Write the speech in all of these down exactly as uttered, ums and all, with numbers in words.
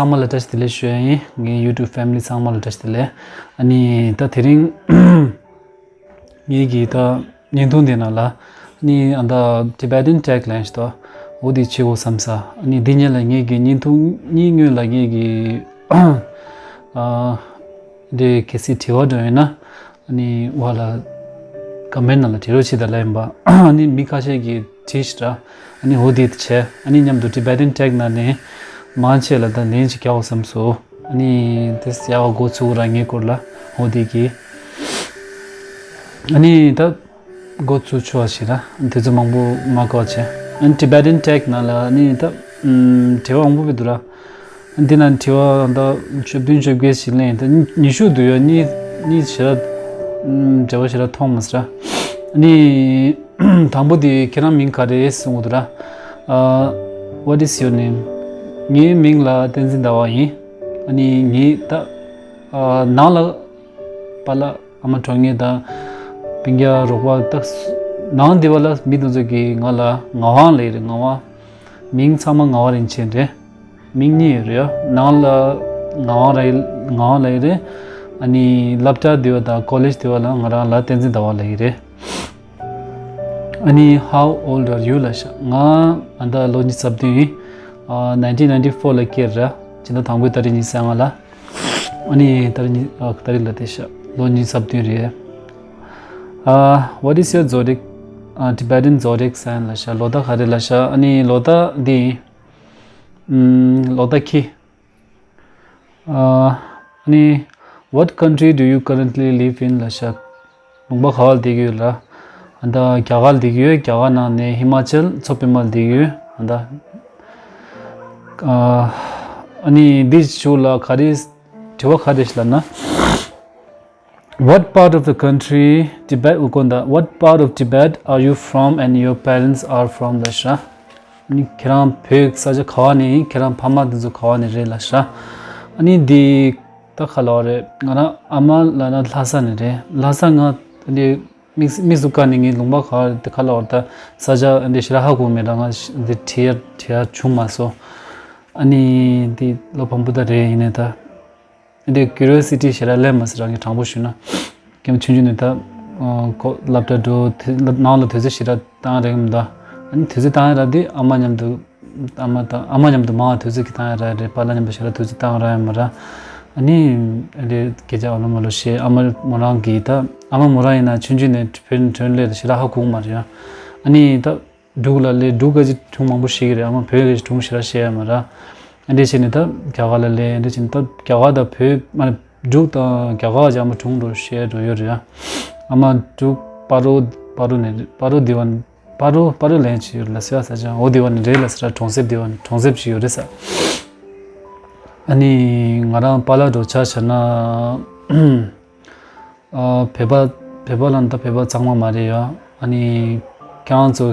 ཚང་མ་ལ་བཀྲ་ཤིས་བདེ་ལེགས་ཞུ་ཡ་ཡིན། ངའི་YouTube family ཚང་མ་ལ་བཀྲ་ཤིས་བདེ་ལེགས། ཨ་ནི་ད་དེ་རིང་ངེད་ཀྱི་ད་བརྙན་ཐུང་འདི་ནང་ལ་ཨ་ནི་ཨ་ད་Tibetan tag ལེན་ཞིག་ད་འོ་དེ་བྱེད་དགོས་བསམ་ས། ཨ་ནི་འདི་ཉིད་ལ་ངེད་ཀྱི་བརྙན་ཐུང་གཉིས་སྔོན་ལ་ངེད་ཀྱི་ཨ་འདི་གལ་སྲིད་དྲི་བ་འདྲ་ཡོད་ན། ཨ་ནི་འོག་ལ་ཀོ་མེན་ནང་ལ་བྲིས་རོགས་བྱེད་དང་ལབ་ཡིན་པ། ཨ་ནི་མི་ཁ་ཤས་ཀྱིས་བྲིས་ཤག་ར། ཨ་ནི་འོ་དེ་བྱས། ཨ་ནི་མཉམ་དུ་Tibetan tag ནང་ནས་མང་ཆེ་ལ་ད་ལན་ཅིག་རྒྱག་དགོས་བསམ་སོང་། ཨ་ནི་དེ་ཡག་པ་འགོ་ཚུགས་ར་ངའི་སྐོར་ལ་འོ་དེ་གི། ཨ་ནི་ད་འགོ་ཚུགས་ཆོག་ཞིག་ར། དུས་ཚོད་མང་པོ་མ་འགོར་བྱས། ཨ་ནི་Tibetan tag ནང་ལ་ཨ་ནི་ད་ཨམ་དྲི་བ་མང་པོ་ཕེབས་འདུག་ར། འདི་ན་དྲི་བ་ད་བཅུ་བདུན་བཅོ་བརྒྱད་ཞིག་ལེན། ད་ཉི་ཉི་ཤུ་འདུག་ཡོད། གཉིས་གཉིས་ཞེ་དྲག་ཨམ་འབྲེལ་བ་ཞེ་དྲག་མཐོང་མ་སོང་ར། ཨ་ནི་དང་པོ་དེ་ཁྱེད་རང་མིང་ག་རེ་གསུང་གི་འདུག་ར། ཨ། What is your name? ངའི་མིང་ལ་བསྟན་འཛིན་ཟླ་བ་ཡིན། ཨ་ནི་ངའི་ད་ཨ་ནང་ལ་པཱ་ལགས་ཨ་མ་གྲོངས་མཁན་དང་སྤུན་ཀྱག་རོགས་པ་ད་ནང་སྡེ་བ་ལ་མི་དེ་ཚོ་གིས་ང་ལ་ངག་དབང་ལབ་ཀྱི་རེད། ངག་དབང་། མིང་ཚང་མ་ངག་དབང་རིན་ཆེན་རེད། མིང་གཉིས་ཡོད་རེད་ཡ། ནང་ལ་ངག་དབང་ར་ཡིན། ངག་དབང་ལབ་ཀྱི་རེད། ཨ་ནི་སློབ་གྲྭ་འདི་བ་དང་ཀོ་ལེཇ་འདི་བ་ལ་ང་རང་ལ་བསྟན་འཛིན་ཟླ་བ་ལབ་ཀྱི་རེད། ཨ་ནི་How old are you? ལབ་ཤག་ང་ཨ་ད་ལོ་ཉི་ཤུ་རྩ་བདུན་ཡིན། ཨ་nineteen ninety-four ལ་སྐྱེས་ར། ཕྱི་ཟླ་དང་པོའི་ཏ་རིག་ཉི་ཤུ་རྩ་ལྔ་ལ། ཨ་ནི་ཏ་རིག་ཉི་ཨ་ཏ་རིག་ལ་བལྟས་ཤག་ལོ་ཉི་ཤུ་རྩ་བདུན་རེད། ཨ། What is your zodiac? ཨ། Tibetan zodiac sign ལབ་ཤག་ལོ་ཟླ་ག་རེ་ལབ་ཤག་ཨ་ནི་ལོ་ཟླ་འདི་ཡིན། ཨམ། ལོ་ཟླ་ཁྱི། ཨ་ནི། What country do you currently live in? ལབ་ཤག་ལུང་པ་ག་བར་བསྡད་ཀྱི་ཡོད་ལ། ཨ་ད་རྒྱ་གར་བསྡད་ཀྱི་ཡོད། རྒྱ་གར་ནང་ནས་ཧི་མ་ཅལ་མཚོ་པདྨར་བསྡད་ཀྱི་ཡོད། ཨ་ད། ཨ། ཨ་ནི་འདི་ཞུ་ལ་ག་རེ། དྲི་བ་ག་རེ་ཞིག་ལབ་ན། What part of the country, Tibet? འུ་ཀོན་ད། What part of Tibet are you from and your parents are from? ལབ་ཤག་ཨ་ནི་ཁྱེད་རང་བོད་ས་ཆ་ག་བ་ནས་ཡིན། ཁྱེད་རང་ཕ་མ་དེ་ཚོ་ག་བ་ནས་རེད་ལབ་ཤག་ཨ་ནི་འདི་ད་ག་ལབ་རེད། ང་རང་ཨ་མ་ལབ་ན་ལྷ་ས་ནས་རེད། ལྷ་ས་ང་འདི་དམིགས་དམིགས་སུ་བཀར་ནས་ངའི་ལུང་པ་ག་བ་དེ་ག་ལབ་རེད། ད་ས་ཆ་འདི་ཞེ་དྲག་ཧ་གོ་མེད་ར། ང་འདི་བྲིས་ཡ་བྲིས་ཡ་བྱུང་མ་སོང་། ཨ་ནི་འདི་ལོ་བམ་པོ་ད་རེད། ཡིན་ནའི་ད། འདི་ཀུ་རི་ཡོ་སི་ཊི་ཞེ་དྲག་སླེབས་མ་སོང་ར། ངས་དྲང་པོ་ཞུས་ན། རྒན་ཆུང་ཆུང་ནས་ད་ཨ་ཁོ་སློབ་གྲྭ་འགྲོ་དེ་ནང་ལ་དུས་ཚོད་ཞེ་དྲག་བཏང་རེད་མི་འདུག་ཨ་ནི་དུས་ཚོད་བཏང་ཡ་ར་དེ་ཨ་མ་མཉམ་དུ། ཨ་མ་དང་ཨ་མ་མཉམ་དུ་མང་བ་དུས་ཚོད་ཀྱི་བཏང་ཡ་ར་རེད། པཱ་ལགས་མཉམ་དུ་ཞེ་དྲག་དུས་ཚོད་བཏང་ར་ཡ་མ་ར། ཨ་ནི་འདི་སྐད་ཆ་ཨ་ལོ་མ་ལོ་བཤད། ཨ་མ་མོ་རང་གིས་ད་ཨ་མ་མོ་རང་ཡིན་ན་ཆུང་ཆུང་ནས་བོད་ནས་ཐོན་སླེབས་ཞེ་དྲག་ཧ་གོ་གི་མ་རེད་ཡ། ཨ་ནི་ད། འབྲུག་ལ་སླེབས། འབྲུག་ག་ཅིག་སྒྲུང་མང་པོ་ཤེས་ཀྱི་རེད། ཨ་མ་བོད་ག་ཅིག་སྒྲུང་ཞེ་དྲག་བཤད་ཡ་མ་ར། ཨ་འདྲས་བྱས་ནས་ད་རྒྱ་གར་ལ་སླེབས། ཨ་འདྲས་བྱས་ནས་ད་རྒྱ་གར་དང་བོད་མ་རེད། འབྲུག་དང་རྒྱ་གར་ག་ཅིག་ཨ་མ་སྒྲུང་འགྲོ་བཤད་འགྲོ་ཡོད་རེད་ཡ། ཨ་མ་འབྲུག་སྤ་རོ་སྤ་རོ་ནས་སྤ་རོ་འདི་བ་སྤ་རོ་སྤ་རོ་ལན་ཅིག་ཡོད་ལ་ཟེར་བ་ས་ཆ་འོ་འདི་བ་ནས་རེད་ལ་ཟེར་ར། གྲོང་གསེབ་འདི་བ་ནས་གྲོང་གསེབ་ཅིག་ཡོད་རེད་ཟེར། ཨ་ནི་ང་རང་པཱ་ལགས་འགྲོ་ཆ་བྱས་ན། ཨ། བོད་པ་བོད་པ་ལབ་ན་ད་བོད་པ་ཚང་མ་མ་རེད་ཡ། ཨ་ནི་ཁྱེད་རང་ཚོ་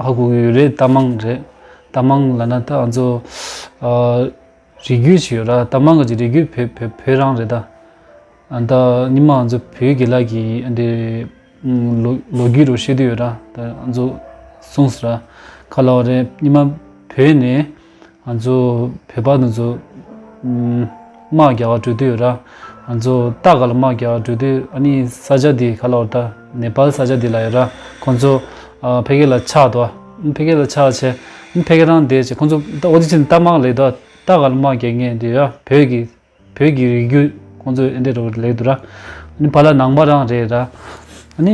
ཧ་གོ་གི་ཡོད་རེད། རྟ་མང་རེད། རྟ་མང་ལབ་ན་ད་ང་ཚོ་ཨ་རིགས་རྒྱུད་ཅིག་ཡོད་ར། རྟ་མང་གི་རིགས་རྒྱུད་བོད་བོད་བོད་རང་རེད་ད། ཨ་ད་ཉི་མ་ང་ཚོ་བོད་རྒན་ལགས་ཀྱིས་ཨ་འདི་ལོ་ལོ་རྒྱུས་རུ་བཤད་དུས་ཡོད་ར། ད་ང་ཚོ་གསུངས་སོང་ར། ག་ལབ་རེད། ཉི་མ་བོད་ནས། ང་ཚོ་བོད་པ་དེ་ཚོ་ཨམ་དམག་རྒྱག་ག་འགྲོ་དུས་ཡོད་ར། ང་ཚོ་སྟག་སྒང་ལ་དམག་རྒྱག་ག་འགྲོ་དུས། ཨ་ནི་ས་ཆ་དེ་ག་ལབ་ད་ནེ་པཱལ་ས་ཆ་དེ་ལ་ཡོད་ར། ཁོང་ཚོ་ཨ་ཕ་གི་ལ་ཆགས་འདུག་ཨ་ཕ་གི་ལ་ཆགས་བྱས། ཨ་ཕ་གི་རང་བསྡད་བྱས། ཁོང་ཚོ་ད་འོ་དེ་ཕྱིན་རྟ་དམག་ལས་ད་སྟག་སྒང་ལ་དམག་རྒྱག་མཁན་དེ་ཡ་བོད་ཀྱི་བོད་ཀྱི་རིགས་རྒྱུད་ཁོང་ཚོས་ཨེ་འདྲས་རོ་ལེགས་འདུག་ར། ཨ་ནི་པཱ་ལགས་ནང་པ་རང་རེད་ར། ཨ་ནི་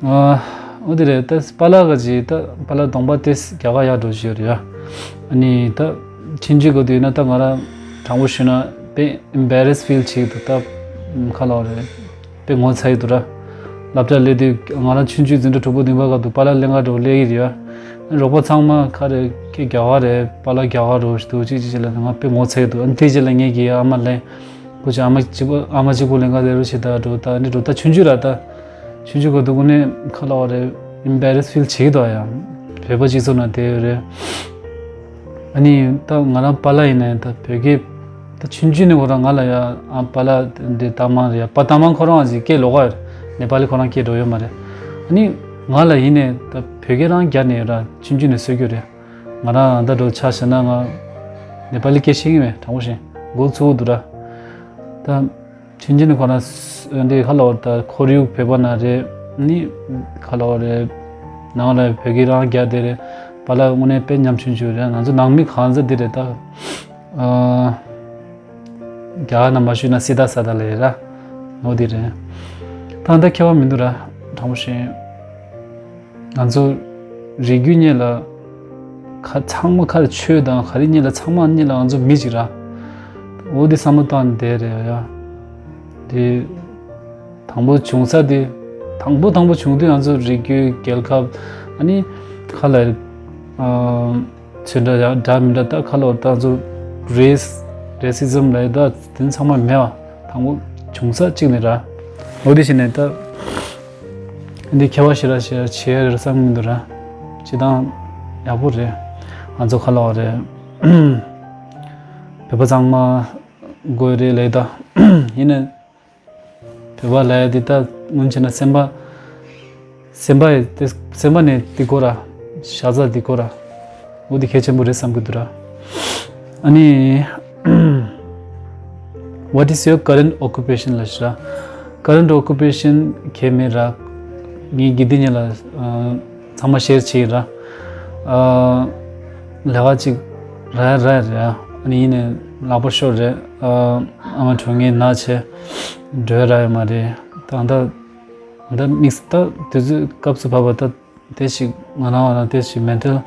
ཨ་འོ་དེ་རེད། ད་པཱ་ལགས་ག་ཅིག་ད་པཱ་ལགས་གདོང་པ་དེ་རྒྱ་གར་ཡར་འགྲོ་བཞིན་ཡོད་རེད་ཡ། ཨ་ནི་ད་ཕྱིན་ཅི་གོ་དུས་ན་ད་ང་རང་དྲང་པོ་ཞུས་ན་དཔེ་embarrass feel བྱེད་ཀྱི་འདུག་ད་ཁ་ལོག་རེད། དཔེ་ངོ་ཚ་གི་འདུག་ར། སློབ་གྲྭ་སླེབས་དུས་ང་རང་ཆུང་ཆུང་འཛིན་གྲྭ་དྲུག་པ་བདུན་པ་སྐབས་དུ་པཱ་ལགས་ལེན་ག་འགྲོ་སླེབས་ཀྱི་རེད་ཡ། རོགས་པ་ཚང་མ་ག་རེ་ཁྱེད་རྒྱ་གར་རེད། པཱ་ལགས་རྒྱ་གར་རོ་ཞིག་འདུག་ཅིག་ཅིག་ཅིག་ལབ་ནས་ང་དཔེ་ངོ་ཚ་གི་འདུག་ཨ་ནི་དེ་རྗེས་ལ་ངེད་ཀྱི་ཨ་མ་ལེན། ཁོ་ཅག་ཨ་མ་གཅིག་པོ་ཨ་མ་གཅིག་པོ་ལེན་ག་སླེབས་རོགས་བྱེད་ད་འགྲོ་ད་ནི་འགྲོ་ད་ཆུང་ཆུང་ར་ད། ཆུང་ཆུང་གོ་འདུག་ནས་ཁ་ལོག་རེད། embarrass feel བྱེད་ཀྱི་འདུག་ཡ། བོད་པ་སྤྱི་ཚོགས་ནང་བསྡད་ཡོད་རེད། ཨ་ནི་ད་ང་རང་པཱ་ལགས་ཡིན་ནའི་ད་བོད་སྐད་ད་ཆུང་ཆུང་ནས་ཁོ་རང་ང་ལ་ཡ་ཨ་པཱ་ལགས་འདི་རྟ་མང་རེད་ཡ། པཱ་རྟ་མང་ཁོ་རང་ཅིག་སྐད་ལོགས་ཀ་ཡོད་རེད། ནེ་པ་ལི་ཁོ་རང་སྐད་འགྲོ་ཡོད་མ་རེད། ཨ་ནི་ང་ལ་ཡིན་ནའི་ད་བོད་སྐད་རང་རྒྱག་ནས་ཡོད་ར། ཆུང་ཆུང་ནས་གསོ་རྒྱུ་རེད། ང་རང་ད་འགྲོ་ཆ་བཞག་ན་ང་ ནེ་པ་ལི་སྐད་ཤེས་ཀྱི་མེད། དྲང་པོ་བཤད། མགོ་ཚོས་ཀྱི་འདུག་ར། ད་ཆུང་ཆུང་ནས་ཁོ་རང་འདི་ག་ལབ་དགོས་རེད། ད་ཁོར་ཡུག་བོད་པ་ནང་རེད། ནི་ག་ལབ་དགོས་རེད། ནང་ལ་བོད་སྐད་རང་རྒྱག་བསྡད་རེད། པཱ་ལགས་དངོས་གནས་དཔེ་ཉམ་ཆུང་ཆུང་རེད། ང་ཚོ་ནང་མི་གང་ཟག་འདི་རེད་ད། ཨ། རྒྱ་གར་ནང་མ་ཞུས་ན་སི་ད་ས་ད་ལ་ཡིན་ར། འོ་དེ་རེད། ད་ལྟ་ཁྱད་པར་མི་འདུག་ར། དྲང་པོ་བཤད། ང་ཚོ་རིགས་རྒྱུད་གཉིས་ལ་ཁ་ཚང་མ་ཁ་ཆོས་དང་ག་རེ་གཉིས་ལ་ཚང་མ་གཉིས་ལ་ང་ཚོ་མི་གཅིག་ར། འོ་དེ་བསམ་བློ་བཏང་བསྡད་རེད་ཡ། དེ་དང་པོ་བྱུང་ས་དེ་དང་པོ་དང་པོ་བྱུང་དུས་ང་ཚོ་རིགས་རྒྱུད་རྒྱལ་ཁབ་ཨ་ནི་ཁ་ལ་ཨ། ཆོས་འདྲ་ཡང་འདྲ་མི་འདྲ་ད་ཁ་ལོ་ད་ཚོ་རེས་རེ་སི་ཛམ་ལ་ད་དེ་ཚང་མ་མེད་པ། དང་པོ་བྱུང་ས་གཅིག་ནས་ར། འོ་དེ་བྱས་ནས་ད་འདི་ཁྱད་པར་ཞེ་དྲག་ཞེ་དྲག་ཆེ་རེད་བསམ་གྱི་མི་འདུག་ར། སྤྱི་བཏང་ཡག་པོ་རེད། ང་ཚོ་ཁ་ལོ་རེད། བོད་པ་ཚང་མ་དགོས་རེད་ལས་ད། ཡིན་ནའི། བོད་པ་ལབ་ཡ་འདི་ད་སྔོན་བྱས་ན་སེམས་པ། སེམས་པ་ཡི་དེ་སེམས་པ་ནས་འདི་དགོས་ར། ཤ་ཚ་འདི་དགོས་ར། འོ་འདི་གལ་ཆེན་པོ་རེད་བསམ་གྱི་འདུག་ར། ཨ་ནི། What is your current occupation? ལབ་ཤི་ར། Current occupation གལ་མེད་ར། ངའི་དགེ་འདུན་གཉིས་ལ་ཨ། ཚང་མ་ཤེར་བྱེད་ར། ཨ། ལས་ཀ་ཅིག་ར་ར་རེད་ཨ། ཨ་ནི་ཡིན་ནའི་ལག་པ་ཤོར་རེད་ཨ། ཨ་མ་གྲོངས་ངས་ན་ཆེ་འགྲོ་ཡ་ར་ཡོད་མ་རེད། ད་ད་ད་དམིགས་ད་དུས་ཚོད་སྐབས་སུ་བབས་པ་ད་དེ་ཞིག་ང་རང་ང་རང་དེ་ཞིག་མེན་ཊལ་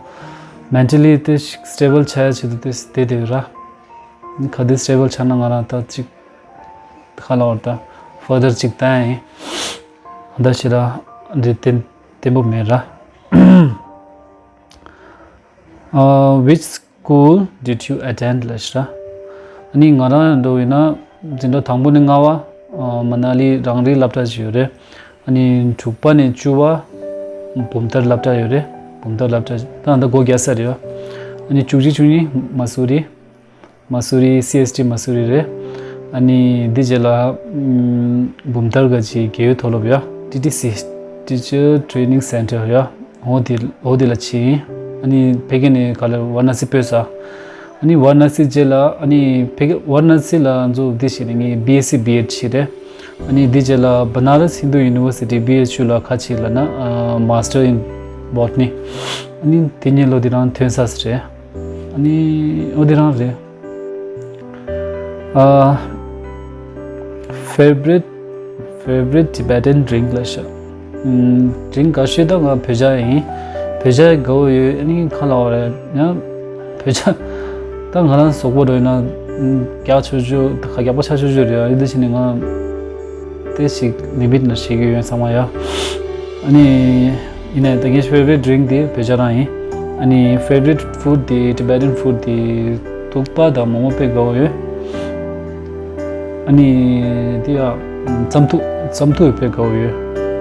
མེན་ཊལ་ལི་དེ་ཞིག་སི་ཊེ་བལ་ཆགས་ཡ་ཆེད་དུ་དེ་དེ་དེ་ར། ག་དུས་སི་ཊེ་བལ་ཆགས་ན་ང་རང་ད་ཅིག་ཁ་ལ་བར་ད་ཕར་དར་ཅིག་བཏང་ཡིན། ད་ཞེ་དྲག་འདི་བརྟན་བརྟན་པོ་མེད་ར། Uh, which school did you attend? ལབ་ཤི་ར། ཨ་ནི་ང་རང་འགྲོ་ཡིན་ན་འཛིན་གྲྭ་དང་པོ་ནས་ལྔ་བ་ཨ། མ་ན་ལི་རང་རེའི་སློབ་གྲྭ་ཞིག་ཡོད་རེད། ཨ་ནི་དྲུག་པ་ནས་བཅུ་བ་འབུམ་ཐར་སློབ་གྲྭ་ཡོད་རེད། འབུམ་ཐར་སློབ་གྲྭ་ད་ད་སྒོ་རྒྱག་ས་རེད་ཡ། ཨ་ནི་བཅུ་གཅིག་བཅུ་གཉིས་མ་སུ་རི། མ་སུ་རི། སི་ཨེས་ཊི་མ་སུ་རི་རེད། ཨ་ནི་འདི་རྗེས་ལ་ཨམ། འབུམ་ཐར་ག་ཅིག་རྒས་ཡོལ་མཐོ་སློབ་ཡ། ཊི་ཊི་སི། Teacher Training Center ཡ། འོ་དེ་འོ་དེ་ལ་ཕྱིན་ཡིན། ཨ་ནི་ཕ་གི་ནས་ག་ལེར་ཝཱ་ར་ཎ་སི་སྤོས་ས། ཨ་ནི་ཝཱ་ར་ཎ་སི་རྗེས་ལ་ཨ་ནི་ཕ་གི་ཝཱ་ར་ཎ་སི་ལ་ང་ཚོ་འདི་བྱས་ནས་ངས་བི་ཨེས་སི་བི་ཨེཌ་བྱས་རེད། ཨ་ནི་འདི་རྗེས་ལ་Banaras Hindu University B H U ལ་ཁ་ཕྱེ་ལབ་ན་ཨ། Master in Botany ཨ་ནི་དེ་གཉིས་ལོ་དེ་རང་ཐོན་ས་རེད། ཨ་ནི་འོ་དེ་རང་རེད། ཨ། Favorite Favorite Tibetan drink ལབ་ཤག་ཨམ། ཌི་རིང་ག་ཤོད་ད་ང་བོད་ཇ་ཡིན། བོད་ཇ་དགའ་བོ་ཡོད། ཨ་ནི་ཁ་ལ་བ་རེད་ཡང་། བོད་ཇ། ད་ང་རང་གཟུགས་པོ་འགྲོ་ཡིན་ན་རྒྱགས་ཆོག་ཆོག་ད་ག་རྒྱགས་པ་ཆགས་ཆོག་ཆོག་རེད་ཡ། ཡིན་དུ་ཕྱིན་ནས་ང་དེ་ཞིག་ལི་མིཊ་ནང་བཞག་གི་ཡོད་ཚང་མ་ཡ། ཨ་ནི་ཡིན་ནའི་ད་ངའི་ཕེ་ཝ་རི་ཊི་ཌི་རིང་དེ་བོད་ཇ་རང་ཡིན། ཨ་ནི་ཕེ་ཝ་རི་ཊི་ཕུཌ་དེ་ཊི་བེ་ཊན་ཕུཌ་དེ་ཐུག་པ་དང་མོག་མོག་དཔེ་དགའ་བོ་ཡོད། ཨ་ནི་དེ་ཡ་རྩམ་ཐུག་རྩམ་ཐུག་དཔེ་དགའ་བོ་ཡོད།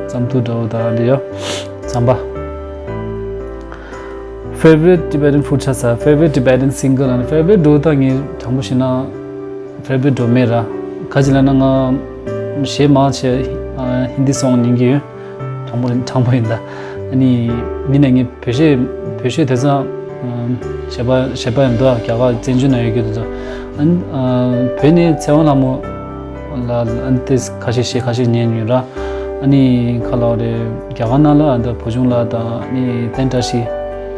རྩམ་ཐུག་འདྲ་བོ་དང་དེ་ཡ་རྩམ་པ། Favorite Tibetan food ཆ་ས། Favorite Tibetan singer ཨ་ནི་ཕེ་ཝ་རི་ཊི་འགྲོ་ད་ངས་དྲང་པོ་བཤད་ན་ཕེ་ཝ་རི་ཊི་འགྲོ་མེད་ར། ག་ཅི་ལབ་ན་ང་གཞས་མང་ཆེ་ཧིན་དི་སོང་ཉན་གི་ཡོད། དྲང་པོ་དྲང་པོ་ཡིན་ད། ཨ་ནི་མི་ནས་ངས་བོད་གཞས་བོད་གཞས་དེ་ཚོ་གཞས་པ་གཞས་པ་ཡང་འདུག་རྒྱ་གར་བཙན་བྱོལ་ནང་ཡོད་ཀྱི་དེ་ཚོ་ཨ་ནི་བོད་ནས་ཚེ་དབང་ལྷ་མོ་ལ་ཨ་ནི་དེ་ཁ་ཤས་གཞས་ཁ་ཤས་ཉན་ཡོད་ར། ཨ་ནི་ཁ་ལ་བ་རེད། རྒྱ་གར་ནང་ལ་ཨ་ད་བུ་ཆུང་ལགས་དང་ཨ་ནི་བསྟན་བཀྲ་ཤིས།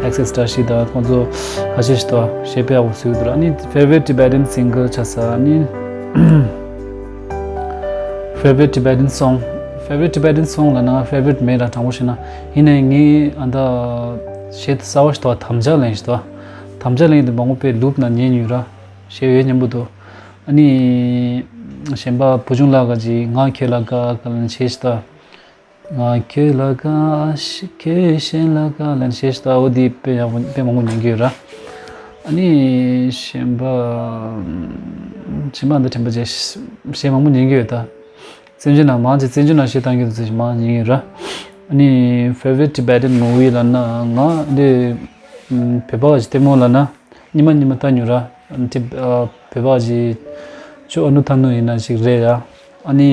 ཨེག་སེས་བཀྲ་ཤིས་དང་ཁོང་ཚོ་ཁ་ཤས་ཤིག་ད་གཞས་དཔེ་ཡག་པོ་བཟོས་འདུག་ར། ཨ་ནི་ཕེ་ཝ་རི་ཊི་ཊི་བེ་ཊན་སིང་གར་ཆ་ས་ཨ་ནི་ཕེ་ཝ་རི་ཊི་ཊི་བེ་ཊན་སོང་། ཕེ་ཝ་རི་ཊི་ཊི་བེ་ཊན་སོང་ལབ་ན་ཕེ་ཝ་རི་ཊི་མེད་ར། དྲང་པོ་བཤད་ན་ཡིན་ནའི་ངས་ཨ་ད་གཞས་གསར་བ་ཞིག་ད་དམ་བཅའ་ལེན་ཞིག་ད་དམ་བཅའ་ལེན་དེ་མང་པོ་དཔེ་ལུབ་ན་ཉན་ཡོད་ར། གཞས་ཡོད་སྙན་པོ་འདུག་ཨ་ནི་གཞན་པ་བུ་ཆུང་ལགས་ག་ཅིག་ང་ཁྱེད་ལ་དགའ་ག་ལ་ནི་བྱས་ཤི་ད། ང་ཁྱེད་ལ་དགའ་ཤི་ཁྱེད་གཞན་ལ་དགའ་ལ་ནི་བྱས་ཤི་ད། འོ་འདི་དཔེ་ཡག་པོ་དཔེ་མང་པོ་ཉན་གི་ཡོད་ར། ཨ་ནི་གཞན་པ་གཞན་པ་འདི་དྲན་པ་བརྗེད་གཞས་མང་པོ་ཉན་གི་ཡོད་ད། བཙན་བྱོལ་ནང་མང་ཆེ་བཙན་བྱོལ་ནང་གཞས་བཏང་གི་འདུག་ཟེར་མང་ཉན་གི་ཡོད་ར། ཨ་ནི་favorite Tibetan movie ལབ་ན་ང་འདི་བོད་པ་ག་ཅིག་ལྟད་མོ་ལབ་ན། ཉི་མ་ཉི་མ་ལྟ་མྱོང་ར། ཨ་ནི་ཊི་ཨ་བོད་པ་ཅིག་ཅོ་ཨ་ནུ་ཐ་ནུ་ཡིན་ན་ཅིག་རེད་ཡ། ཨ་ནི་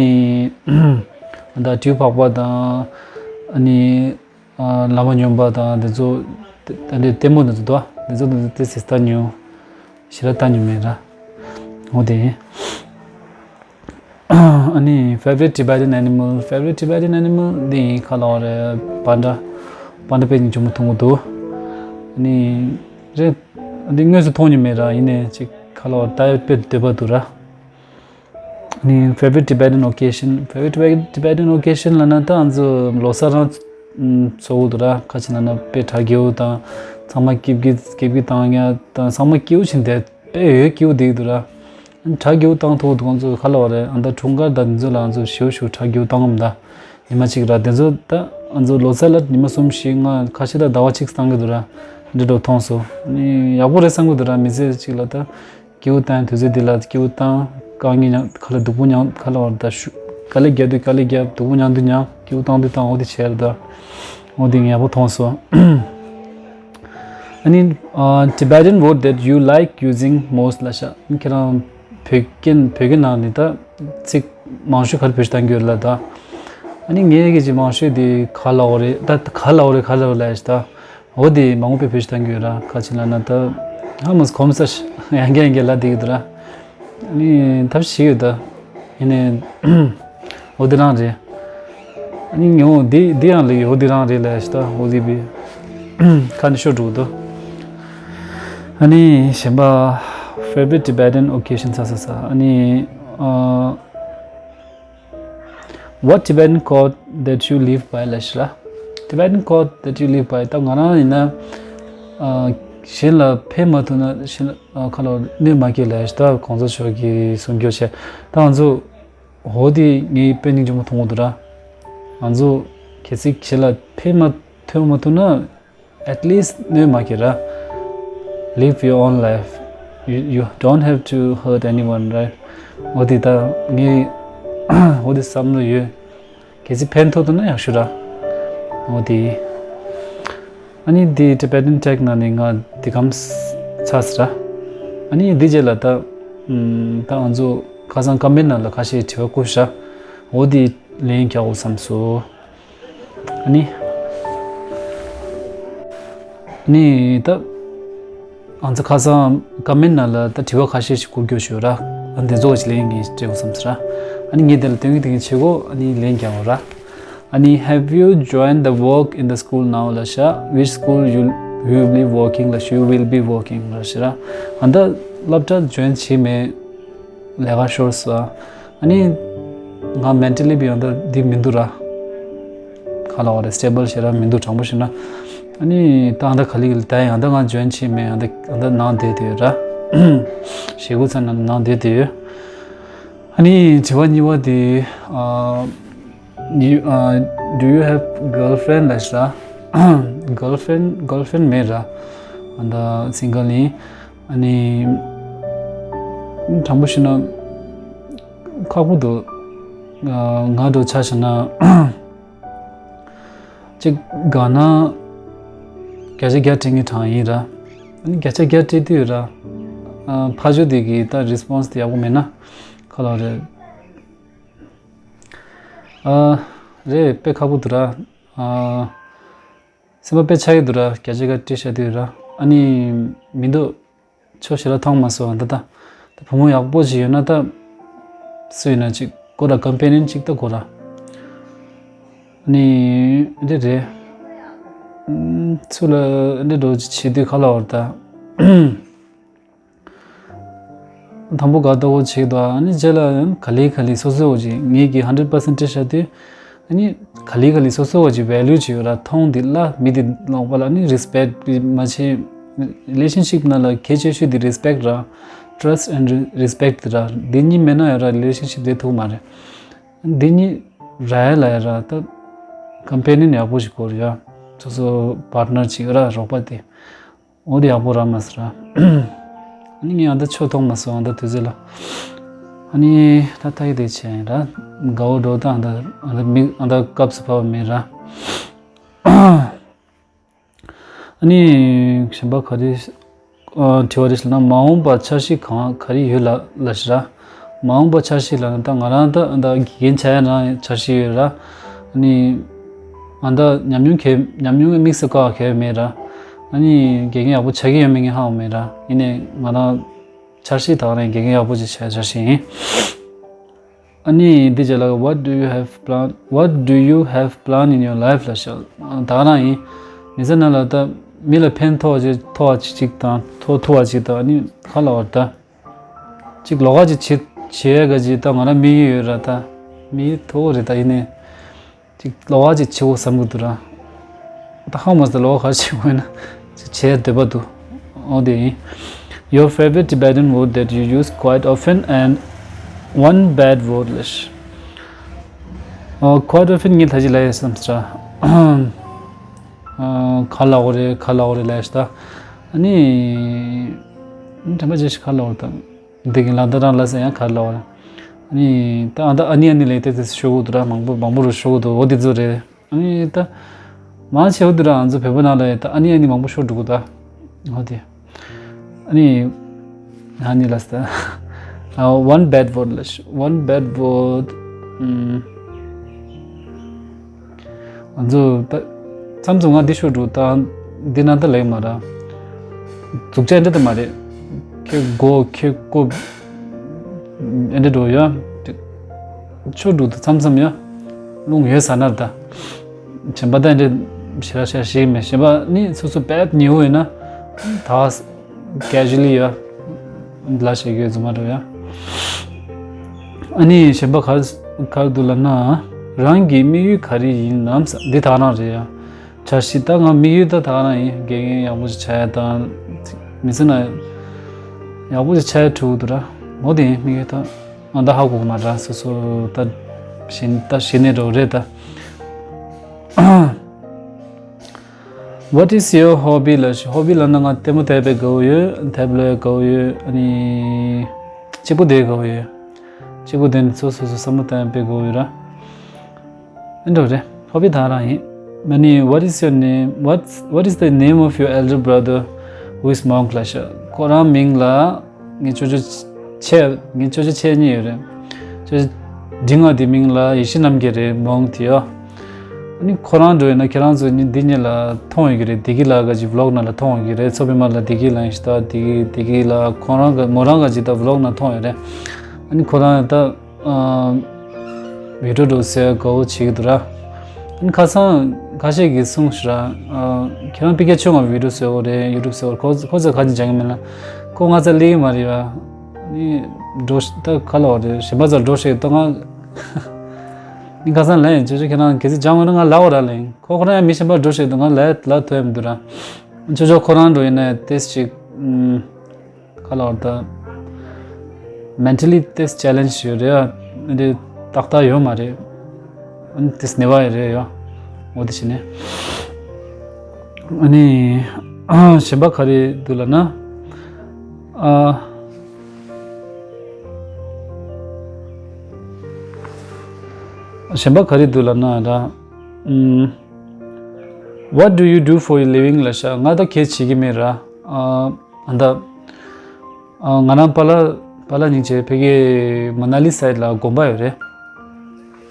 ད་དྲེའུ་འཕགས་པ་དང་ཨ་ནི་ཨ་ལ་མ་སྨྱོན་པ་དང་དེ་ཚོ་དེ་དེ་ལྟད་མོ་དེ་ཚོ་འདུག་བ། དེ་ཚོ་དེ་ཚོ་དེ་ཚོ་ལྟ་མྱོང་། ཞེ་དྲག་ལྟ་མྱོང་མེད་ར། འོ་དེ་ཡིན། ཨ་ནི་favorite Tibetan animal, favorite Tibetan animal འདི་ཡིན་ག་ལབ་དགོས་རེད། པན་ཌ། པན་ཌ་དཔེ་སྙིང་རྗེ་མོ་མཐོང་གི་འདུག་ཨ་ནི་རེད། འདི་དངོས་སུ་མཐོང་མྱོང་མེད་ར། ཡིན་ནའི་ཅིག་ག་ལབ་དགོས་རེད། ལྟ་ཡག་དཔེ་འདོད་པ་འདུག་ར། ཨ་ནི་favorite Tibetan occasion, favorite Tibetan occasion ལབ་ན་ད་ང་ཚོ་ལོ་གསར་རང་ཚོགས་འདུག་ར། ཁ་ཅིག་ལབ་ན་དཔེ་གྲ་རྒྱས་པོ་དང་། ཚང་མ་སྐྱིད་སྐྱིད་སྐྱིད་སྐྱིད་བཏང་ཡ་དང་། ཚང་མ་སྐྱིད་པོ་བྱས་ནས་བསྡད། དཔེ་ཡོད་སྐྱིད་པོ་བསྡད་ཀྱི་འདུག་ར། གྲ་རྒྱས་པོ་བཏང་ཐུབ་འདུག་ང་ཚོ་ག་ལབ་དགོས་རེད། ཨ་ད་འཁྲུངས་སྐར་དང་འདི་ཚོ་ལ་ང་ཚོ་ཞེ་པོ་ཞེ་པོ་གྲ་རྒྱས་པོ་བཏང་གི་མི་འདུག་ཉི་མ་གཅིག་ར། དེ་ཚོ་ད་ང་ཚོ་ལོ་གསར་ལ་ཉི་མ་གསུམ་བཞི་ལྔ་ཁ་ཤས་ད་ཟླ་བ་གཅིག་བཏང་གི་འདུག་ར། འདི་འདྲ་མཐོང་སོང་། ཨ་ནི་ཡག་པོ་རེད་བསམ་གི་འདུག་ར། མི་ཚེ་གཅིག་ལ་ད་སྐྱིད་པོ་བཏང་། དུས་ཚོད་འདི་ལ་སྐྱིད་པོ་བཏང་། དཀའ་ངལ་མྱངས། ག་ལ་སྡུག་པོ་མྱངས། ག་ལབ་དགོས་རེད། ད་ཤུ་དཀའ་ལས་རྒྱག་དུས་དཀའ་ལས་རྒྱབ། སྡུག་པོ་མྱངས་དུས་མྱངས། སྐྱིད་པོ་བཏང་དུས་བཏང་། འོ་དེ་བྱས་ར། ད་འོ་དེ་ཡག་པོ་མཐོང་སོང་། ཨ་ནི་ཨ། Tibetan word that you like using most ལབ་ཤག་ཁྱེད་རང་བོད་སྐད་བོད་སྐད་ནང་ནས་ད་ཚིག་མང་ཤོས་ག་རེ་བེད་སྤྱོད་བཏང་གི་ཡོད་ལབ་ད། ཨ་ནི་ངས་གི་ཅིག་མང་ཤོས་དེ་ག་ལབ་དགོས་རེད། ད་ག་ལབ་དགོས་རེད། ག་ལབ་དགོས་རེད་ལབ་ཤག་ད། འོ་དེ་མང་པོ་དཔེ་བེད་སྤྱོད་བཏང་གི་ཡོད་ར། ག་ཅི་ལབ་ན་ད་ཧ་མ་གོམས་ས་ཡང་བསྐྱར་ཡང་བསྐྱར་ལབ་བསྡད་ཀྱི་འདུག་ར། ཨ་ནི་ཐབས་ཤེས་ཡོད་ད། ཡིན་ནའི་འོ་དེ་རང་རེད། ཨ་ནི་ངས་འོ་དེ་དེ་ཡང་ལབ་ཡོད། འོ་དེ་རང་རེད་ལབ་ཤག་ད། འོ་དེ་བི་ཁ་ནས་ཤོར་འགྲོ་གི་འདུག་ཨ་ནི་གཞན་པ། Favorite Tibetan occasion ས་ས་ས། ཨ་ནི་ཨ། What Tibetan quote that you live by ལབ་ཤག་ར། Tibetan quote that you live by ད་ང་རང་ཡིན་ན། ཨ། གཞན་ལ་ཕན་མ་ཐོགས་ན་གཞན་ལ་ཨ་ཁ་ལོ་གནོད་མ་སྐྱེལ་ལབ་ཤག་ད། གོང་ས་མཆོག་གི་གསུང་སྐྱོར་བྱས། ད་ང་ཚོ་འོ་དེ་ངས་དཔེ་སྙིང་རྗེ་མོ་མཐོང་གི་འདུག་ར། ང་ཚོ་གལ་སྲིད་གཞན་ལ་ཕན་མ་ཐོགས་མ་ཐུབ་ན། At least གནོད་མ་སྐྱེལ་ར། Live your own life. You, you don't have to hurt anyone, right? འོ་དེ་ད་ངས་འོ་དེ་བསམ་བློ་ཡོད། གལ་སྲིད་ཕན་ཐོགས་ཐུབ་ན་ཡག་ཤོས་ར། འོ་དེ། ཨ་ནི་དེ་Tibetan Tech ནང་ནས་ང་དེ་གམ་ཚར་སོང་ར། ཨ་ནི་དེ་རྗེས་ལ་ད་ཨམ། ད་ང་ཚོ་ཁ་སང་ཀམ་མེན་ཊི་ནང་ལ་ཁ་ཤས་དྲི་བ་བཀོད་ཤག་འོ་དེ་ལན་རྒྱག་དགོས་བསམ་སོང་། ཨ་ནི། ཨ་ནི་ད། ང་ཚོ་ཁ་སང་ཀམ་མེན་ཊི་ནང་ལ་ད་དྲི་བ་ཁ་ཤས་ཤིག་བཀོད་རྒྱུ་ཞིག་ཡོད་ར། ཨ་འདི་ཚོ་ཞིག་ལན་ངས་སྤྲད་དགོས་བསམ་སོང་ར། ཨ་ནི་ངས་དེ་ལ་དོན་གྱི་དོན་གྱི་བྱེད་སྒོ་ཨ་ནི་ལན་རྒྱག་དགོས་ར། ཨ་ནི་have you joined the work in the school now ལབ་ཤག Which school you you will be working ལབ་ཤག you will be working ལབ་ཤག་ར། ཨ་ད་སློབ་གྲྭ་ཇོ་ཡིན་བྱས་མེད། ལས་ཀ་ཤོར་སོང་། ཨ་ནི། ང་མེན་ཊལ་ལི་བི་ཡང་ད་འདི་མི་འདུག་ར། ག་ལབ་དགོས་རེད། སི་ཊེ་བལ་ཞེ་དྲག་མི་འདུག་དྲང་པོ་བཤད་ན། ཨ་ནི་ད་ཨ་ད་ག་ལེ་ག་ལེ་ད་ཡང་ད་ང་ཇོ་ཡིན་བྱས་མེད། ཡང་ད་ཨ་ད་ནང་བསྡད་དེ་ཡོད་ར། ཞེ་དགུ་ཚ་ན་ནང་བསྡད་དེ་ཡོད། ཨ་ནི་དྲི་བ་གཉིས་པ་དེ། ཨ། You, uh, do you have girlfriend ལབ་ཤག་ར། Girlfriend, girlfriend མེད་ར། ཨ་ད་སིང་གལ་ཡིན། ཨ་ནི། དྲང་པོ་བཤད་ན། ཁག་པོ་འདུག་ང་འདྲ་ཆ་བཞག་ན། གཅིག་དགའ་ན། བརྒྱ་ཆ་བརྒྱ་སྤྲད་མཁན་གྲས་ཡིན་ར། ཨ་ནི་བརྒྱ་ཆ་བརྒྱ་སྤྲད་དུས་ར། ཕར་ཕྱོགས་དེ་གི་ད་རེ་སི་པོན་སི་དེ་ཡག་པོ་མེད་ན། ག་ལབ་དགོས་རེད། ཨ། རེད། དཔེ་ཁག་པོ་འདུག་ར། ཨ། སེམས་པ་དཔེ་ཆགས་ཀྱི་འདུག་ར། བརྒྱ་ཆ་བརྒྱ་སྤྲད་བཞག་དུས་ར། ཨ་ནི་མི་འདུག་ཆོ་ཞེ་དྲག་མཐོང་མ་སོང་། ད་ད་ད་བུ་མོ་ཡག་པོ་ཞིག་ཡོད་ན་ད། སུ་ཡིན་ན་ཅིག་དགོས་ར། ཀམ་པེ་ནི་ཡན་ཅིག་ད་དགོས་ར། ཨ་ནི་འདི་རེད། ཚུར་ལ་འདི་འགྲོ་བྱེད་དུས་ག་ལབ་དགོས་རེད་ད། དང་པོ་དགའ་ལྟ་བུ་བྱེད་དོ། ཨ་ནི་རྗེས་ལ་ཡང་ག་ལེ་ག་ལེ་སོ་སོའི་འོ་ཅིག་ངེད་ཀྱིས་ཧན་ཌེ་རེཌ་པར་སེན་ཊི་སྤྲད་བཞག་དུས། ཨ་ནི་ག་ལེ་ག་ལེ་སོ་སོའི་འོ་ཅིག་ཝེ་ལུ་ཅིག་ཡོད་ར། མཐོང་དེ་ལ་མི་དེ་ལོག་པ་ལ་ཨ་ནི་རེ་སི་པེག་ཊི་མ་བྱེད། རི་ལེ་ཤན་ཤིབ་ནང་ལ་གལ་ཆེ་ཤོས་དེ་རེ་སི་པེག་ཊི་ར། Trust and respect ར། འདི་གཉིས་མེད་ན་ཡང་ར་རི་ལེ་ཤན་ཤིབ་བསྡད་ཐུབ་མ་རེད། འདི་གཉིས་རག་ཡ་ལ་ཡ་ར་ད། ཀམ་པེ་ནི་ཡན་ཡག་པོ་ཞིག་དགོས་རེད་ཡ། སོ་སོ་པར་ཊི་ནར་ཅིག་ར་རོགས་པ་དེ། འོ་དེ་ཡག་པོ་རག་མ་སོང་ར། ཨ་ནི་ངས་ཨ་ད་ཆོ་མཐོང་མ་སོང་། ཨ་ད་དུས་ཚོད་ལ། ཨ་ནི་ད་ད་ཡི་དེ་བྱས་ཡིན་ར། དགའ་བོ་འགྲོ་ད་ཨ་ད་ཨ་ད་མིག་ཨ་ད་སྐབས་སུ་བབས་པ་མེད་ར། ཨ་ནི་གཞན་པ་ག་རེ། ཨ། དྲི་བ་རེ་ཞིག་ལབ་ན། མ་འོངས་པར་འཆར་གཞི་གང་ག་རེ་ཡོད་ལ་ལབ་ཤག་ར། མ་འོངས་པར་འཆར་གཞི་ལབ་ན་ད་ང་རང་ད་ད་དགེ་རྒན་ཆགས་ཡ་རང་འཆར་གཞི་ཡོད་ར། ཨ་ནི་ང་ད་ཉམས་མྱོང་ག་ཉམས་མྱོང་དམིགས་སུ་བཀར་བ་ག་ཡོད་མེད་ར། ཨ་ནི་དགེ་རྒན་ཡག་པོ་ཆགས་ཀྱི་ཡོད་མེད་ངས་ཧ་གོ་མེད་ར། ཡིན་ནའི་ང་རང་ འཆར་གཞི་དག་རང་དགེ་རྒན་ཡག་པོ་ཅིག་བྱས་འཆར་གཞི་ཡིན། ཨ་ནི་འདི་རྗེས་ལ། What do you have plan? What do you have plan in your life? ལབ་ཤག་དག་རང་ཡིན། མི་ཚེ་ནང་ལ་ད་མི་ལ་ཕན་ཐོགས་ཅིག་ཐོགས་ཅིག་དང་ཐོགས་ཐུབ་པ་ཅིག་དང་ཨ་ནི་ཁ་ལ་བར་ད། ཅིག་ལོགས་ཀ་ཅིག་བྱེད་བྱེད་ཡ་ག་ཅིག་ད་ང་རང་དམིགས་ཡུལ་ཡོད་ར་ད། དམིགས་ཡུལ་མཐོ་པོ་རེད་ད་ཡིན་ནའི། ཅིག་ལོགས་ཀ་ཅིག་བྱེད་དགོས་བསམ་གི་འདུག་ར། ད་ཧ་མ་སི་ད་ལོགས་ཀ་ག་རེ་བྱེད་དགོས་ཡིན་ན། ཅིག་བྱེད་འདོད་པ་འདུག་འོ་དེ་ཡིན། Your favorite Tibetan word that you use quite often and one bad word list. ཨོ། quite often ངས་ད་ཅི་ལབ་ཡོད་བསམ་སི་ར། ཨ། ག་ལབ་དགོས་རེད་ག་ལབ་དགོས་རེད་ལབ་ཤག་ད། ཨ་ནི། དྲན་པ་བརྗེད་ཤག་ག་ལབ་དགོས་རེད་ད། འདི་གི་ལ་ད་རང་ལ་ཟེར་ཡང་ག་རེ་ལབ་དགོས་རེད། ཨ་ནི་ད་ཨ་ད་ཨ་ནི་ཨ་ནི་ལབ་ཏེ་དེ་ཤོར་གི་འདུག་ར། མང་པོ་མང་པོ་རུ་ཤོར་གི་འདུག་འོ་དེ་ཚོ་རེད། ཨ་ནི་ད་མང་ཆེ་བ་འདུག་ར། ང་ཚོ་བོད་པ་ནང་ལ་ད་ཨ་ནི་ཨ་ནི་མང་པོ་ཤོར་འགྲོ་གི་ད། འོ་དེ། ཨ་ནི་ཨ་ནི་ལ་ཟེར་ད། ཨ། one bad word ལབ་ཤག one bad word. ཨམ། ང་ཚོ་ད་མཚམས་མཚམས་ང་འདི་ཤོར་འགྲོ་ད། འདི་ན་ད་ལེགས་མ་ར། རྫོགས་ཆ་འདྲ་ད་མ་རེད། ཁྱེད་མགོ་ཁྱེད་ཀོ། ཨེ་འདྲ་འགྲོ་ཡ། ཤོར་འགྲོ་ད་མཚམས་མཚམས་ཡ། རླུང་ཡོད་ས་ན་ད། གཞན་པ་ད་ཨེ་འདྲ་ཞེ་དྲག་ཞེ་དྲག་ཞིག་མེད། གཞན་པ་ནི་སོ་སོ་དཔེ་ཉེ་བོ་ཡིན་ན། ད་casually ཡ། ལ་ཞེ་གི་རྫུན་མ་འགྲོ་ཡ། ཨ་ནི་གཞན་པ་ག་རེ་ག་རེ་འདུག་ལབ་ན། རང་གི་དམིགས་ཡུལ་ག་རེ་ཡིན་ནམ་ཟེར་འདི་དག་རང་རེད་ཡ། འཆར་གཞི་ད་ང་དམིགས་ཡུལ་ད་དག་རང་ཡིན། དགེ་རྒན་ཡག་པོ་ཞིག་ཆགས་ཡ་དང་། མི་ཚེ་ན་ཡག་པོ་ཞིག་ཆགས་ཡ་ཐུག་འདུག་ར། འོ་དེ་ཡིན་དམིགས་ཡུལ་ད། ང་ད་ཧ་གོ་གི་མ་རེད་སོ་སོ་ད། གཞན་ད་གཞན་ནས་འགྲོ་རེད་ད། What is your hobby ལབ་ཤག hobby ལབ་ན་ང་ལྟད་མོ་བལྟ་དཔེ་དགའ་བོ་ཡོད། དེབ་ཀློག་དགའ་བོ་ཡོད། ཨ་ནི་གཅིག་པོ་བསྡད་དགའ་བོ་ཡོད། གཅིག་པོ་བསྡད་ནས་སོ་སོ་སོ་བསམ་བློ་བཏང་དཔེ་དགའ་བོ་ཡོད་ར། ཨེ་འགྲོ་རེད། hobby དག་རང་ཡིན། ཨ་ནི། What is your name? What, what is the name of your elder brother who is monk ལབ་ཤག་ཁོ་རང་མིང་ལ། ངའི་ཅོ་ཅོ་ཆེ། ངའི་ཅོ་ཅོ་ཆེ་གཉིས་ཡོད་རེད། ཅོ་ཅོ་འབྲིང་བ་དེ་མིང་ལ་ཡེ་ཤེས་རྣམ་རྒྱལ་རེད། མོང་དེ་ཡོ། ཨ་ནི་ཁོ་རང་འགྲོ་ཡིན་ན་ཁྱེད་རང་ཚོ་འདི་གཉིས་ལ་མཐོང་ཡོད་ཀྱི་རེད། བདེ་སྐྱིད་ལགས་ག་ཅིག་vlog ནང་ལ་མཐོང་ཡོད་ཀྱི་རེད། མཚོ་པདྨ་ལ་བདེ་སྐྱིད་ལགས་ཡིན་ཤི་ད་བདེ་སྐྱིད་བདེ་སྐྱིད་ལགས་ཁོ་རང་ག་མོ་རང་ག་ཅིག་ད་vlog ནང་མཐོང་ཡོད་རེད། ཨ་ནི་ཁོ་རང་ད། ཨ། བི་ཌི་ཡོ་འགྲོ་ཟེར་དགའ་བོ་བྱེད་ཀྱི་འདུག་ར། ཁ་སང་ཁ་ཤས་ཀྱིས་གསུངས་ཤག་ར། ཨ། ཁྱེད་རང་སྤུན་ཀྱག་ཆུང་བ་བི་ཌི་ཡོ་བཟོས་ཡོད་རེད། ཡུ་ཊུབ་བཟོས་ཡོད་རེད། ཁོ་ཁོ་ཚོས་ག་ཅིག་སྦྱང་གི་མེད་ལ། ཁོ་ང་ཚོ་སླེབས་ཀྱི་མ་རེད་བ། ནི་འགྲོ་ཤ་ད་ག་ལབ་དགོས་རེད། གཞན་པ་ཚོར་འགྲོ་ཤེས་ད་ང་། ནི་ཁ་སང་ལབ་ཡིན། ཅོ་ཅོ་ཁྱེད་རང་གལ་སྲིད་སྦྱང་དགོས་ན་ང་ལབ་དགོས་ར་ལབ་ཡིན། ཁོ་ཁོ་རང་ཡང་མི་གཞན་པ་འགྲོ་ཤེས་ད་ང་ལབ་ལབ་ཐུབ་ཡ་མི་འདུག་ར། ཅོ་ཅོ་ཁོ་རང་འགྲོ་ཡིན་ན་ཏོག་ཙམ་ཅིག་ཨུམ། ག་ལབ་དགོས་རེད་ད། མེན་ཊལ་ལི་ཏོག་ཙམ་ཅེ་ལེན་ཇི་ཡོད་རེད་ཡ། འདི་ཏག་ཏག་ཡོད་མ་རེད། ཨ་ནི་ཏོག་ཙམ་ནད་པ་ཡོད་རེད་ཡ། འོ་དེ་བྱས་ནས། ཨ་ནི། གཞན་པ་ག་རེ་འདུག་ལབ་ན། ཨ། གཞན་པ་ག་རེ་འདུག་ལབ་ན་ད། ཨུམ། What do you do for your living ལབ་ཤག་ང་ད་གས་བྱེད་ཀྱི་མེད་ར། ཨ། ཨ་ད། ཨ། ང་རང་པཱ་ལགས་པཱ་ལགས་སྙིང་རྗེ་ཕ་གི་མ་ན་ལི་སའིཌ་ལ་དགོན་པ་ཡོད་རེད།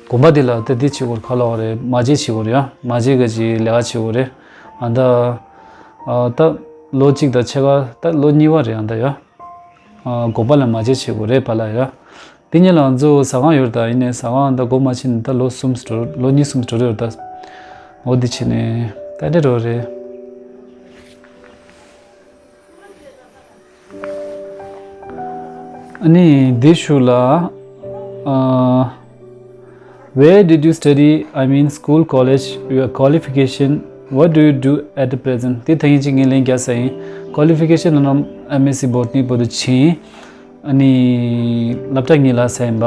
དགོན་པ་འདི་ལ་ད་འདི་བྱེད་དགོས་རེད། ག་ལབ་དགོས་རེད། མ་ཇི་བྱེད་དགོས་རེད་ཡ། མ་ཇི་ག་ཅིག་ལས་ཀ་བྱེད་དགོས་རེད། ཨ་ད། ཨ་ད་ལོ་གཅིག་དང་ཕྱེད་ཀ་ད་ལོ་གཉིས་པ་རེད་ཨ་ད་ཡ། ཨ་དགོན་པ་ལ་མ་ཇི་བྱེད་དགོས་རེད་པཱ་ལགས་ཡ། དེ་ཉིན་ལ་ང་ཚོ་ཟ་ཁང་ཡོད་རེད་ད། ཡིན་ནའི་ཟ་ཁང་ད་སྒོ་མ་ཕྱེ་ནས་ད་ལོ་གསུམ་འགྲོ་ལོ་གཉིས་གསུམ་འགྲོ་རེད་ད། འོ་འདི་བྱས་ནས་ད་འདྲ་འགྲོ་རེད། ཨ་ནི་འདི་ཞུ་ལ། ཨ། Where did you study? I mean school, college, your qualification, what do you do at the present? དེ་ཐེངས་གཅིག་ངས་ལན་རྒྱག་ས་ཡིན། Qualification ལ་ནམ་M S C Botany བར་དུ་ཕྱིན། ཨ་ནི་སློབ་གྲྭ་གཉིས་ལ་ཟེར་ཡིན་པ།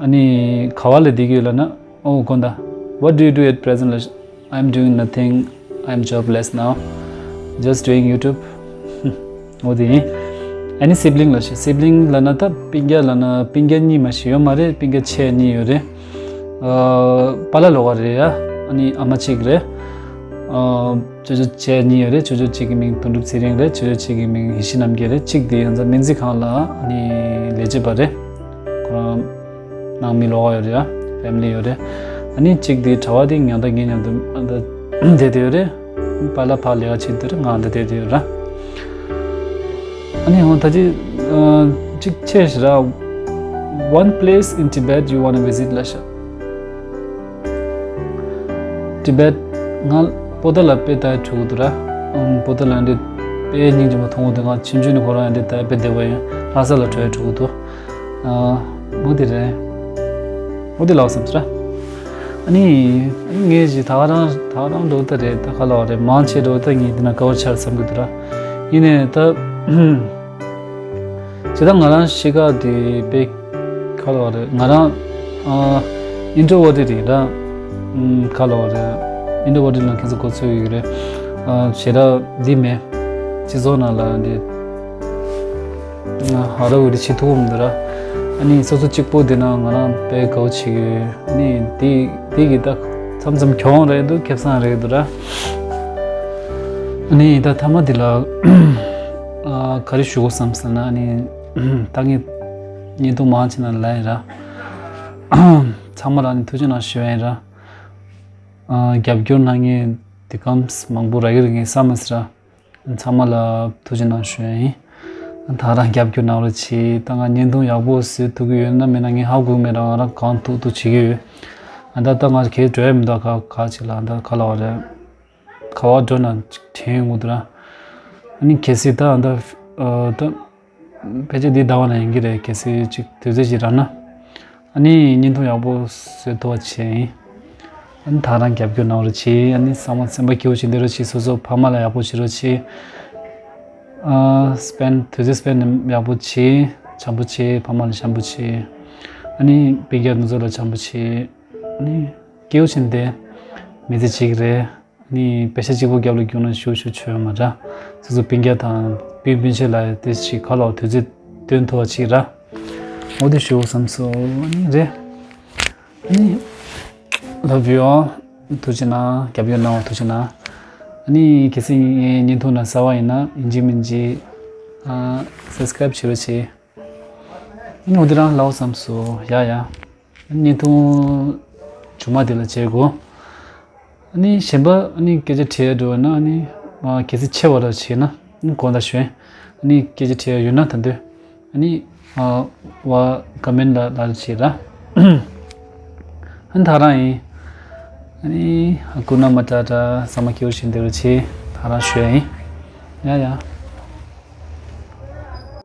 ཨ་ནི་ག་བ་ལ་བསྡད་ཀྱི་ཡོད་ལབ་ན། ཨོ་དགོངས་དག What do you do at present? ལབ། I'm doing nothing. I'm jobless now. Just doing YouTube. འོ་དེ་ཡིན། Any sibling ལབ་ཤག sibling ལབ་ན་ད་སྤུན་ཀྱག་ལབ་ན་སྤུན་ཀྱག་གཉིས་མ་ཞིག་ཡོད་མ་རེད། སྤུན་ཀྱག་ཆེ་གཉིས་ཡོད་རེད། ཨ། པཱ་ལགས་ལོགས་ཀ་རེད་ཡ། ཨ་ནི་ཨ་མ་གཅིག་རེད། ཨ། ཅོ་ཅོ་ཆེ་གཉིས་ཡོད་རེད། ཅོ་ཅོ་གཅིག་གི་མིང་དོན་གྲུབ་ཚེ་རིང་རེད། ཅོ་ཅོ་གཅིག་གི་མིང་ཡེ་ཤེས་རྣམ་རྒྱལ་རེད། གཅིག་དེ་ཡང་ཚ་སྨན་རྩིས་ཁང་ལ་ཨ་ནི་ལས་བྱེད་པ་རེད། ཁོ་རང་ནང་མི་ལོགས་ཀ་ཡོད་རེད་ཡ། ཕེ་མི་ལི་ཡོད་རེད། ཨ་ནི་གཅིག་དེ་གྲྭ་པ་དེ་ཉང་ད་ངའི་མཉམ་དུ་ཨ་ད་བསྡད་དེ་ཡོད་རེད། པཱ་ལགས་ཕར་ལས་ཀ་བྱེད་དེ་རེད། ང་ཨ་ད་བསྡད་དེ་ཡོད་ར། ཨ་ནི་ཧོ་ད་ཅི། ཨ། གཅིག་ཆེ་ཞིག་ར། One place in Tibet you wanna visit ལ་ཤ། ཊི་བེཊ། ང་པོ་ཏ་ལ་དཔེ་ལྟ་ཡ་འགྲོ་གི་འདུག་ར། ཨམ། པོ་ཏ་ལ་འདི་དཔེ་སྙིང་རྗེ་མོ་མཐོང་གི་འདུག་ང་ཆུང་ཆུང་ནས་ཁོ་རང་ཡང་འདི་ལྟ་ཡ་དཔེ་བདེ་པོ་ཡིན། ལྷ་ས་ལ་འགྲོ་ཡ་འགྲོ་གི་འདུག་ཨ། འོ་དེ་རེད། འོ་དེ་ལབ་བསམ་སོང་ར། ཨ་ནི། ངས་ཅིག་ད་ག་རང་ད་ག་རང་འགྲོ་ད་རེད། ད་ག་ལབ་རེད། མང་ཆེ་འགྲོ་ད་ངས་འདི་ན་དཀའ་བ་ཆགས་བསམ་གི་འདུག་ར། ཡིན་ནའི་ད། ཇི་ལྟར་ང་རང་གཤིས་ཀ་དེ་དཔེ་ག་ལབ་རེད། ང་རང་ཨ། ཨིན་ཊོ་ཝར་ཊི་ཊི་ཡིན་ར། ཨམ། ག་ལབ་རེད། ཨིན་ཊོ་ཝར་ཊི་ཊི་ལ་ཁྱེད་ཚོ་གོ་ཚོད་ཡོད་རེད། ཨ། ཞེ་དྲག་འདི་མེད། སྤྱི་ཚོགས་ནང་ལ་འདི་ང་ཧ་ར་འུ་རི་བྱེད་ཐུབ་ཀྱི་མི་འདུག་ར། ཨ་ནི་སོ་སོ་གཅིག་པོ་འདི་ན་ང་རང་དཔེ་དགའ་བོ་བྱེད་ཀྱི་ཡོད། ཨ་ནི་འདི་འདི་གི་ད་མཚམས་མཚམས་གྱོང་རེད་འདུག་ཁེ་བཟང་རེད་འདུག་ར། ཨ་ནི་ད་མཐའ་མ་འདི་ལ་ཨ། ག་རེ་ཞུ་དགོས་བསམ་ཟེར་ན། ཨ་ནི་ད་ངས་བརྙན་ཐུང་མང་ཆེ་ན་ལ་ཡིན་ར། ཚང་མ་ལ་ནི་ཐུགས་རྗེ་གནང་ཞུ་ཡ་ཡིན་ར། ཨ། རྒྱབ་སྐྱོར་གནང་མཁན་དེ་གམ་མང་པོ་རག་གི་རེད་ངས་བསམ་མ་སོང་ར། ཚང་མ་ལ་ཐུགས་རྗེ་གནང་ཞུ་ཡ་ཡིན། ད་རང་རྒྱབ་སྐྱོར་གནང་རོགས་བྱེད། ད་ང་བརྙན་ཐུང་ཡག་པོ་བཟོ་ཐུབ་ཀྱི་ཡོད་ན་མེད་ན་ངས་ཧ་གོ་གི་མེད་ར། ང་རང་གང་ཐུབ་ཐུབ་བྱེད་ཀྱི་ཡོད། ཨ། ད་ད་ང་གས་འགྲོ་ཡ་མི་འདུག་ཁ་ཁ་ཅིག་ལ་ད་ག་ལབ་རེད། ག་བ་འགྲོ་ན་དྲན་ཡོང་གི་འདུག་ར། ཨ་ནི་གལ་སྲིད་ད་ད་ཨ། ད་ཕལ་ཆེར་འདི་ཟླ་བ་ན་ཡིན་གྱི་རེད། གལ་སྲིད་ཅིག་དུས་ཚོད་ཅིག་རག་ན། ཨ་ནི་བརྙན་ཐུང་ཡག་པོ་བཟོ་ཐུབ་པ་བྱས་ཡིན། ཨ་ནི་ད་རང་རྒྱབ་སྐྱོར་གནང་རོགས་བྱེད། ཨ་ནི་ཚང་མ་སེམས་པ་སྐྱིད་པོ་བྱེད་བསྡད་རོགས་བྱེད། སོ་སོ་ཕ་མ་ལ་ཡག་པོ་བྱེད་རོགས་བྱེད། ཨ། སྤེན་དུས་ཚོད་སྤེན་ནས་ཡག་པོ་བྱེད། བྱམས་པོ་བྱེད། ཕ་མ་ལ་བྱམས་པོ་བྱེད། ཨ་ནི་སྤུན་ཀྱག་ནུ་ཚོ་ལ་བྱམས་པོ་བྱེད། ཨ་ནི་སྐྱིད་པོ་བྱེད་བསྡད། མི་ཚེ་གཅིག་རེད། ནི་པེ་ཤ་གཅིག་པོ་རྒྱབ་ལ་རྒྱུག་ན་ཤུགས་ཤུགས་ཆོད་མ་འདྲ། སོ་སོ་སྤུན་ཀྱག་དང་སྤུན་སྤུན་མཆེད་ལ་དེ་ཞིག་ག་ལོ་དུས་ཚོད་སྟོན་ཐུབ་པ་ཅིག་ར། འོ་དེ་ཞུ་བསམ་སོང་། ནི་རེད། ནི་ལབ་ཡོང་། ཐུགས་རྗེ་གནང་། རྒྱབ་སྐྱོར་གནང་བ་ཐུགས་རྗེ་གནང་། ནི་གལ་སྲིད་ངའི་བརྙན་ཐུང་ན་གསར་པ་ཡིན་ན་ཡིན་གཅིག་མིན་གཅིག་ཨ། སབ་སི་ཀ་རབ་བྱེད་རོགས་བྱེད། ཨ་ནི་འོ་དེ་རང་ལབ་བསམ་སོང་། ཡ་ཡ། བརྙན་ཐུང་རྗེས་མ་དེ་ལ་མཇལ་དགོས། ཨ་ནི་གཞན་པ་ཨ་ནི་སྐད་ཆ་དྲི་ཡ་འགྲོ་བ་ན་ཨ་ནི་གལ་སྲིད་ཆེ་བ་ར་བྱས་ན་ཨ་ནི་དགོངས་དག་ཞུ། ཨ་ནི་སྐད་ཆ་དྲི་ཡ་ཡོད་ན་ད་དུང་ཨ་ནི་བ་ཀ་མེན་ལ་ལ་བྱེད་ར། ཨ་ནི་ད་རང་ཡིན། ཨ་ནི་ཀུན་ན་མ་ཏྲ་ཏྲ་ས་མ་ཁྱེའུ་བཞིན་དེ་རུ་ཆེ་ད་རང་ཞུ་ཡ་ཡིན། ཡ་ཡ།